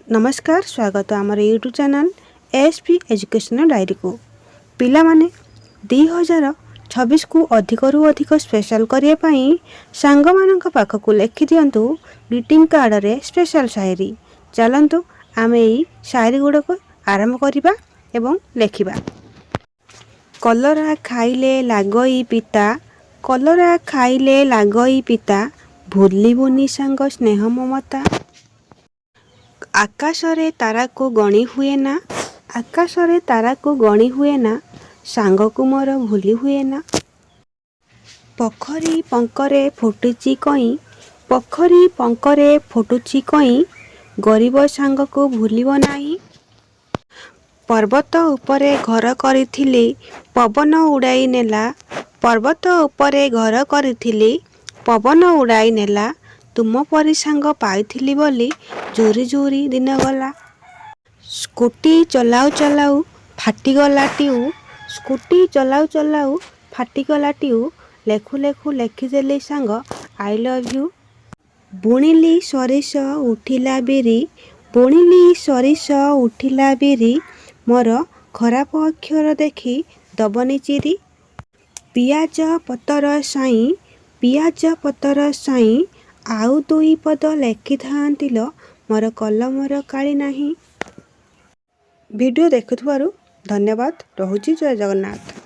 ନମସ୍କାର, ସ୍ୱାଗତ ଆମର YouTube channel S P educational ଡାଏରୀକୁ। ପିଲାମାନେ, 2026କୁ ଅଧିକରୁ ଅଧିକ ସ୍ପେଶାଲ୍ କରିବା ପାଇଁ ସାଙ୍ଗମାନଙ୍କ ପାଖକୁ ଲେଖିଦିଅନ୍ତୁ ଗ୍ରିଟିଂ କାର୍ଡ଼ରେ ସ୍ପେଶାଲ୍ ସାଇରୀ। ଚାଲନ୍ତୁ, ଆମେ ଏଇ ସାଇରୀ ଗୁଡ଼ିକୁ ଆରମ୍ଭ କରିବା ଏବଂ ଲେଖିବା। କଲରା ଖାଇଲେ ଲାଗଇ ପିତା, କଲରା ଖାଇଲେ ଲାଗଇ ପିତା, ଭୁଲିବୁନି ସାଙ୍ଗ ସ୍ନେହ ମମତା। ଆକାଶରେ ତାରାକୁ ଗଣି ହୁଏନା, ଆକାଶରେ ତାରାକୁ ଗଣି ହୁଏନା, ସାଙ୍ଗକୁ ମୋର ଭୁଲି ହୁଏନା। ପୋଖରୀ ପଙ୍କରେ ଫୁଟୁଛି କଇଁ, ପୋଖରୀ ପଙ୍କରେ ଫୁଟୁଛି କଇଁ, ଗରିବ ସାଙ୍ଗକୁ ଭୁଲିବ ନାହିଁ। ପର୍ବତ ଉପରେ ଘର କରିଥିଲି, ପବନ ଉଡ଼ାଇ ନେଲା, ପର୍ବତ ଉପରେ ଘର କରିଥିଲି, ପବନ ଉଡ଼ାଇ ନେଲା, ତୁମ ପରି ସାଙ୍ଗ ପାଇଥିଲି ବୋଲି ଝୁରି ଝୁରି ଦିନ ଗଲା। ସ୍କୁଟି ଚଲାଉ ଚଲାଉ ଫାଟିଗଲା ଟ୍ୟୁବ୍, ସ୍କୁଟି ଚଲାଉ ଚଲାଉ ଫାଟିଗଲା ଟ୍ୟୁବ୍, ଲେଖୁ ଲେଖୁ ଲେଖିଦେଲି ସାଙ୍ଗ, I love you. ବୁଣିଲି ସୋରିଷ ଉଠିଲା ବିରି, ବୁଣିଲି ସୋରିଷ ଉଠିଲା ବିରି, ମୋର ଖରାପ ଅକ୍ଷର ଦେଖି ଦବନି ଚିରି। ପିଆଜ ପତର ସାଇଁ, ପିଆଜ ପତର ସାଇଁ, ଆଉ ଦୁଇ ପଦ ଲେଖିଥାନ୍ତି ଲୋ, ମୋର କଲମର କାଳି ନାହିଁ। ଭିଡ଼ିଓ ଦେଖୁଥିବାରୁ ଧନ୍ୟବାଦ। ରହୁଛି, ଜୟ ଜଗନ୍ନାଥ।